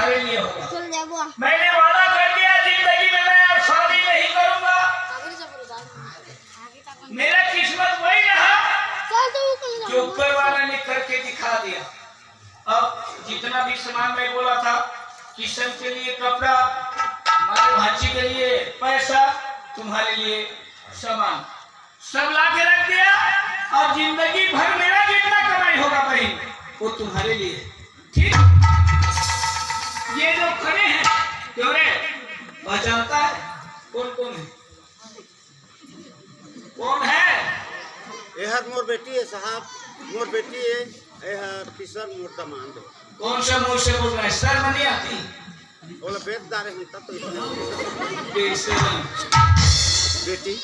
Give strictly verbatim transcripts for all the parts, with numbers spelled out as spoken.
तुम्हारे लिए होगा। चल जाबो। मैंने वादा कर दिया, जिंदगी में मैं अब शादी नहीं करूंगा। मेरा किस्मत वही रहा जो ऊपर वाला ने करके दिखा दिया। अब जितना भी सामान मैं बोला था, किशन के लिए कपड़ा, हमारे भांची के लिए पैसा, तुम्हारे लिए सामान, सब ला के रख दिया। और जिंदगी भर मेरा जितना कमाई होगा बहन, वो तुम्हारे लिए। ठीक, ये जो खड़े हैं, क्यों रे, पहचानता है कौन कौन है? कौन है? एहर मोर बेटी है साहब, मोर बेटी है। एहर किशन मोर दमांद है। कौन सा मुंह से बोल रहा है? शर्म नहीं आती? बोला बेच डारे हम तब तो इतना। बेशरम। बेटी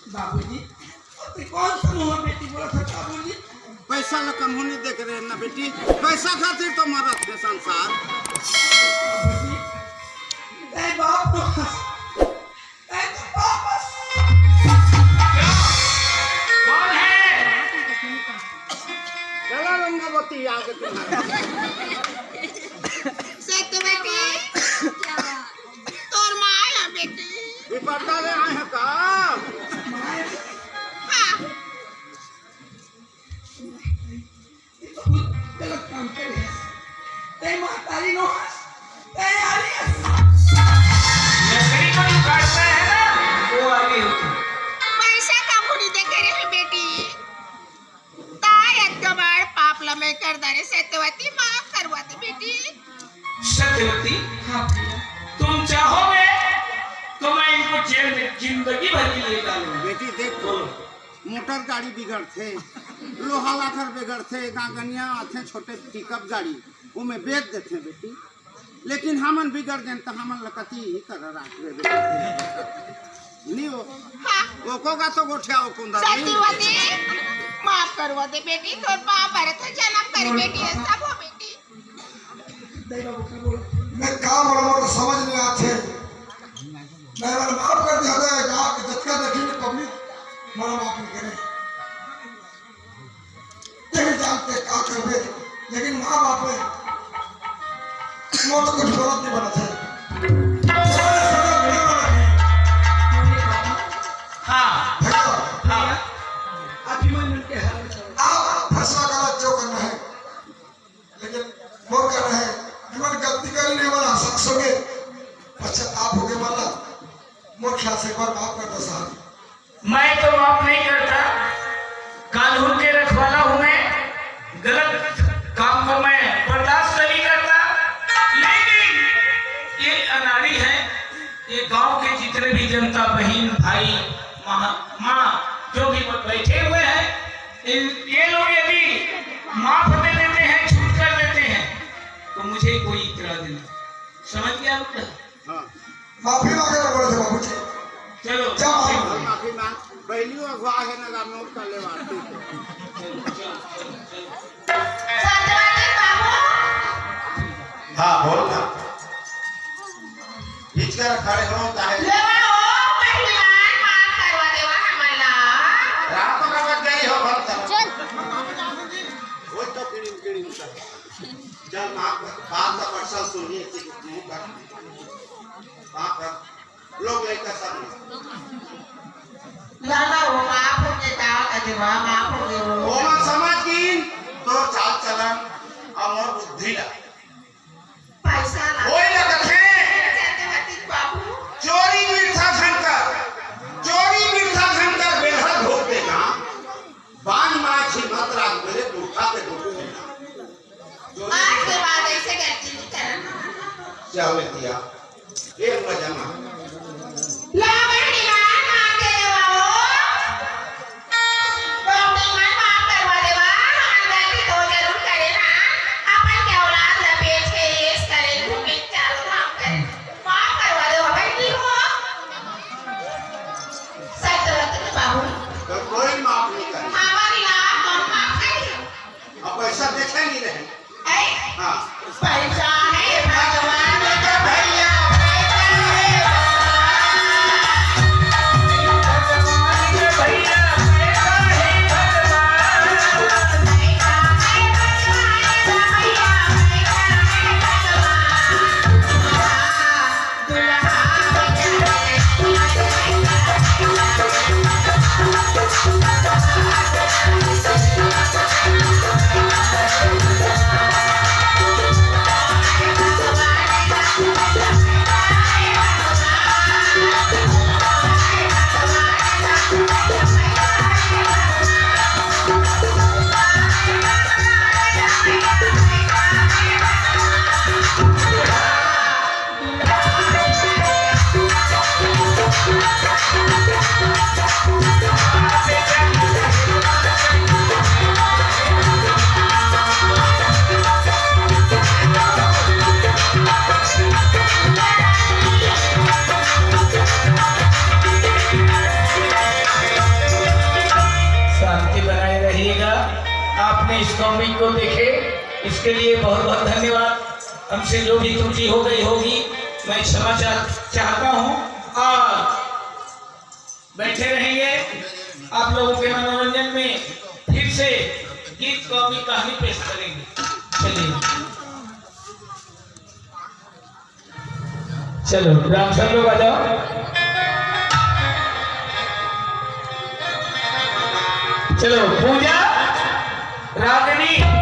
बाबूजी, अरे कौन सा मुंह बेटी बोला था बाबूजी? पैसा ला कम होने देख रहे हैं ना बेटी, पैसा खातिर तो मरत है संसार। बाबूजी, ए बाप रे, ए तो बाप। कौन है? चला रंगवती आगे तुम्हारा। सत्यवती, तोर माँ है बेटी। ये पता ले आए हैं का? हाँ, गलत काम करे। ते महतारी नो हस, ते आली हस। लकड़ी को जो काटता है ना, वो आली होती है। पैसा का भूरी दे करे है बेटी। ताय अतका बड़ पाप ला मैं कर डारे सत्यवती, माफ करवा दे बेटी। सत्यवती, हाँ भैया, तुम चाहोगे तो मैं इनको जेल में जिंदगी भर के लिए डालूंगा। बेटी देख तो, मोटर गाड़ी बिगड़थे, लोहा लाकर बिगड़थे, गांगनिया आथे छोटे पिकअप गाड़ी, ओमे बेच देथे बेटी। लेकिन हमन बिगड़ गेन त हमन ल कति ही कर राखबे बेटी। नी हो। हाँ, ओको का तो गोठिया ओ कुंदा नी। सत्यवती, माफ करवा दे बेटी, तोर पाँव परत है, जनम कर बेटी, ऐसा वो बेटी। मैं का बोला, मोर तो समझ नहीं आते। मैं बोला, माफ कर दिया था, गाँव के जतका देखी ने पब्लिक, मोला माफ नहीं करे। तेरे जानते का करबे, लेकिन माँ बाप में मोर तो कुछ गलत नहीं बनत है। हाँ, भैया, हाँ। आप फैसला करा जो करना है, लेकिन मोर कहना है, हमन गलती करी नहीं वाला शख्स होगे, पश्चाताप होगे वाला, मोर ख्याल से एक बार माफ कर दो साहब। मैं तो माफ नहीं करता, कानून के रखवाला हूँ मैं, गलत काम को मैं बर्दाश्त नहीं करता, लेकिन ये अनाड़ी है, ये गांव के जितने भी जनता, बहन, भाई, माँ, माँ, जो भी बैठे हुए हैं, इन, ये लोग यदि माफ दे देते हैं, छूट कर देते हैं, तो मुझे कोई इतराज नहीं। समझ गया बेटा? हाँ। माफी मांगे ला बोले थे बाबूजी। चलो। जा माफी हम माफी मांग, पहली अगवा है ना, नोट कर ले बात। सत्यवती बाबू, हाँ, बोल ना। बीच का खड़े हो, चाहे लेवा हो, पहलवान, माफ करवा देवा हमन ला। रात को कब गई हो, भक्त? वो तो पीढ़ी, पीढ़ी उनका। चल, माफ कर, बात का पर्सन सुनिए, कि मुंह कर। माफ कर। लोग लड़का सब नहीं। लाला हो, माफ हो के का कर देवा, माफ हो के हो। ओमन समझ गिन तोर चाल चलन अउ मोर बुद्धि ला। पैसा ला। ओए लगथे, सत्यवती बाबू। चोरी बिरथा झंकर, चोरी बिरथा झंकर बेलहर भोग देना। बान माझी मत राख मेरे दूठा पे दूठ देना। चोरी आज के बाद ऐसे गलती नहीं करना। क्या हुए दिया? एक बजा माँ। ला बहनी मान, मान के लेवा हो। बहनी मान, माफ करवा देवा। हमन गलती तो जरूर करे ना। अपन के औलाद ला बेच के ऐश करे, घूमे, चारों धाम करे। माफ करवा देवा बहनी हो। सत्यवती बाबू। तो कोई माफ नहीं करे। हमारी ला कौन माफ करे? अब पैसा देखे नहीं रहे। ऐ? हाँ। पैसा है भगवान का भैया, पैसा है भगवान। पैसा है भगवान का भैया, पैसा है भगवान। आपने इस कॉमिक को देखे, इसके लिए बहुत बहुत धन्यवाद। हमसे जो भी त्रुटि हो गई होगी, मैं क्षमा चाह, चाहता हूँ। और बैठे रहेंगे आप लोगों के मनोरंजन में, फिर से गीत, कॉमिक, कहानी पेश करेंगे। चलिए, चलो, ड्रम सब लोग आ जाओ। चलो, पूजा रागनी।